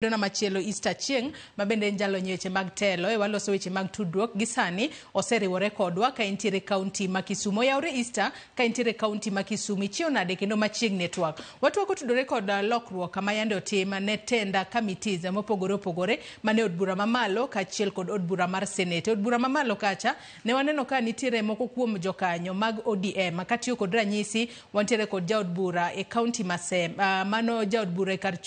Dona machielo Easter Chieng' ma bende en jalony e weche mag telo e waloso weche mag tudruok gi sani oseriwore kodwa ka entiere kaunti ma Kisumu. Oyawre Easter ka entiere kaunti ma Kisumu. Ichiew nade kendo machiegni e twak. Watwak otudore kod lokruok kama yande otim ne tenda committees mopogore opogore mane od bura mamalo kaachiel kod od bura mar Senate. Od bura mamalo kacha ne waneno ka nitiere moko kuom jokanyo mag ODM katiyo kod ranyisi wantiere kod jaod bura e kaunti ma Seme, mano jaod bura e kar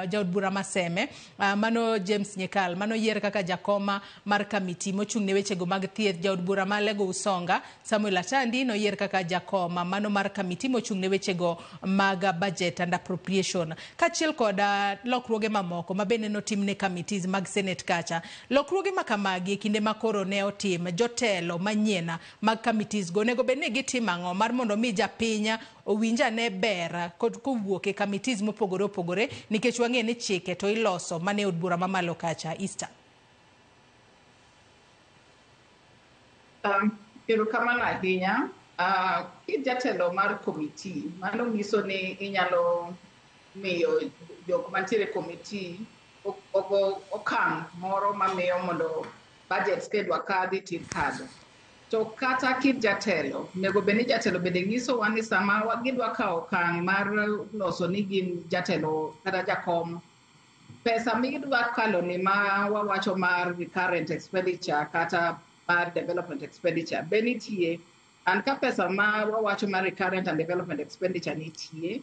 jaod bura ma Seme, mano James Nyikal, mano yier kaka jakoma mar kamiti mochung' ne wechego mag thieth. Jaod bura ma Alego Usonga Samuel Atandi noyier kaka jakoma mano mar kamiti mochung' ne wechego mag budget and appropriation, kaachiel kod lokruoge mamoko ma bende notim ne committees mag Senate kacha. Lokruoge ma kamagi e kinde ma koro ne otim jotelo manyien mag committees go onego bed ni gitimo ang'o mar mondo mi japiny owinj ane ber kowuok e committees mopogore opogore, nikech wang'e ni chike to iloso mane od bura mamalo kacha. Easter. Erokamano ahinya. Kijatelo mar committee, mano nyiso ni inyalo miyo jok mantiere e committee ogo okang' moro mamiyo mondo budgets kidwa kadhi tikadho. To kata kit jatelo, onego bed ni jatelo bende nyisowa ni sama gidwa kawo okang' mar loso ni gin jatelo kata jakom, pesa midwa kalo ni ma wawacho mar recurrent expenditure kata mar development expenditure be nitie. And ka pesa ma wawacho mar recurrent and development expenditure nitie,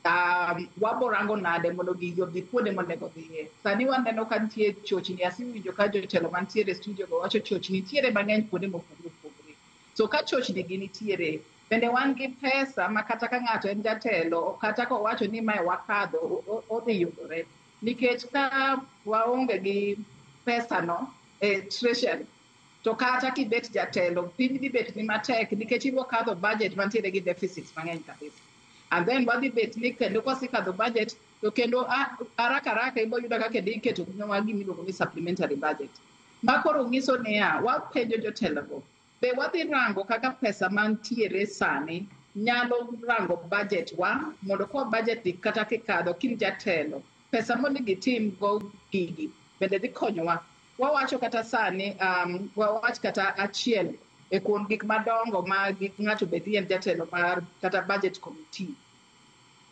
wabo rango nade mondo gigi odhi kuonde monego odhiye. Sani waneno ka nitie chochni, asewinjo ka jotelo mantiere e studio go wacho chochni nitiere mang'eny kuonde mopogore opogore. So ka chochni gi nitiere, bende wan gi pesa ma kata ka ng'ato en jatelo, kata kowacho ni mae wakadho, odhi yudore. Nikech ka waonge gi pesa no e treasury, to kata kibet jatelo, piny dhi bet ni matek nikech ibiro kadho budget mantiere gi deficits mang'eny kabisa. And then wadhi bet ni kendo kwasekadho budget, to kendo haraka haraka ibo yudo ka kendo iketo nwa gimiluongo ni supplementary budget. Ma koro nyiso niya, wapenjo jotelogo, be wadhi rango kaka pesa mantiere sani nyalo rango budget wa, mondo kwa budget ni kata kikadho kin jatelo, pesa monego itim go gigi bende dhi konyowa. Wawacho kata sani, wawach kata achiel e kuom gik madongo ma ng'ato bed ni en jatelo mar kata budget committee.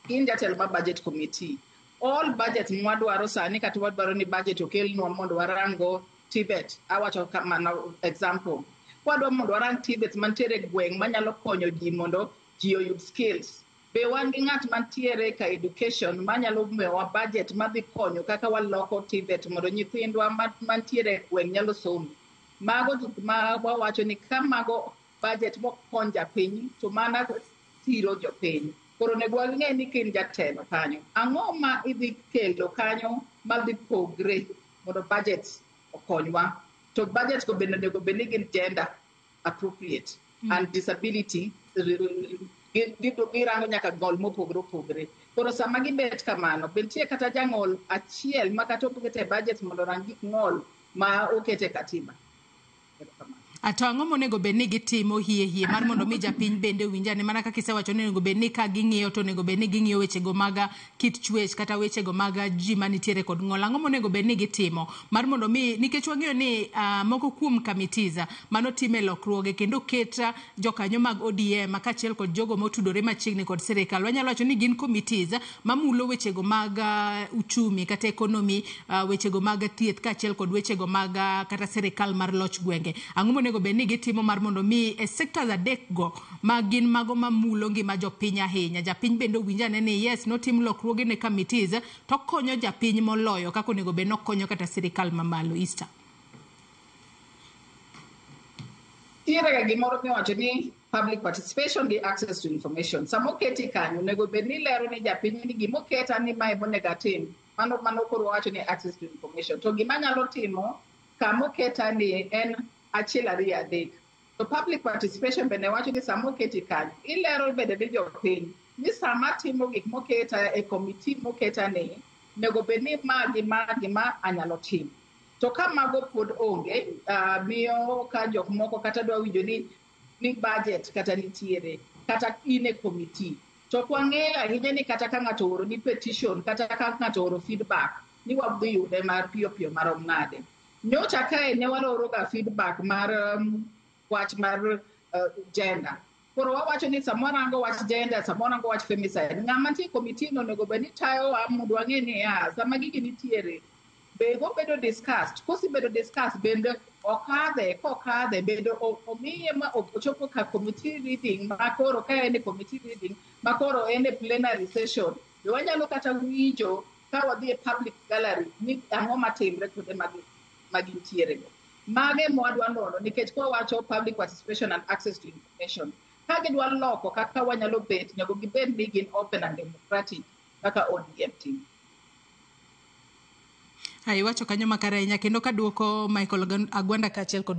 In jatelo mar budget committee, all budget mwadwaro sani kata wadwaro ni budget okelnwa mondo warango TVET, awacho kamano example. Kwadwa mondo warang TVET mantiere e gweng' manyalo konyo ji mondo ji oyud skills. Be wan gi ng'at mantiere ka education manyalo miyowa budget madhi konyo kaka waloko TVET mondo nyithindwa mantiere e gweng' nyalo somo. Mago gik ma wawacho ni ka mago budget mokony japiny to mana siro jopiny. Koro onego wang'e ni ka in jatelo kanyo, ang'o ma idhi kelo kanyo madhi pogre mondo budget okonywa. To budget go bende onego bed ni gin gender appropriate and disability girango nyaka ng'ol mopogore opogore. Koro sama gibet kamano, be nitie kata jang'ol achiel ma kata oket e budget mondo orang gik ng'ol ma oket e katiba. To ang'o monego bed ni gitimo hie hie mar mondo mi japiny bende owinj ane mana kaka isewacho ni onego bed ni ka ging'iyo to onego bed ni ging'iyo wechego mag kit chwech kata wechego mag ji manitiere kod ng'ol. Ang'o monego bed ni gitimo mar mondo mi, nikech wang'eyo ni moko kuom committees manotime lokruoge kendo ket jokanyo mag ODM kaachiel kod jogo motudore machiegni kod sirikal, wanyalo wacho ni gin committees mamulo wechego mag uchumi kata economy, wechego mag thieth kaachiel kod wechego mag kata sirikal mar loch gwenge. Ang'o monego bed ni gitimo mar mondo mi e sectors adek go ma gin mago mamulo ngima jopiny ahinya, japiny bende owinj ane ni yes notim lokruoge ne committees to konyo japiny moloyo kaka onego bed nokonyo kata sirikal mamalo. Easter. Nitiere ga gimoro miwacho ni public participation gi access to information. Sama oketi kanyo, onego bed ni ilero ni japiny ni gimoketa ni mae monego atim. Mano koro wawacho ni access to information. To gima anyalo timo kamoketa ni en achiel ariyo adek. To public participation bende wacho ni sama oketi kanyo, ilero bende ni jopiny ni sama atimo gik moketa e committee moketa ni, onego bed ni ma gi ma gi ma anyalo timo. To ka mago pod onge, miyo ka jok moko kata dwa winjo ni budget kata nitiere, kata in e committee. To ok wang'eyo ahinya ni kata ka ng'ato ooro ni petition, kata ka ng'ato ooro feedback, ni wadhi yude mar piyo piyo marom nade. Nyocha kae ne waloro ga feedback mar wach mar gender. Koro wawacho ni sama warango wach gender, sama warango wach femicide, ng'ama nitie e committee no onego bed ni tayowa mondo wang'e niya, sama gigi nitiere, be gobedo discussed, kosebedo discussed, bende okadhe, kokadhe, bende omiye ma ochopo ka committee reading, ma koro ka en e committee reading, ma koro en e plenary session, be wanyalo kata winjo ka wadhi e public gallery ni ang'o matimre kuonde magintiere go. Mage mwadwa nono nikech kwawacho public participation and access to information, ka gidwa loko kaka wanyalo bet, onego gibed ni gin open and democratic kaka ODM timo. Iwacho kanyo makare ahinya kendo kaduoko Michael Agwanda kaachiel kod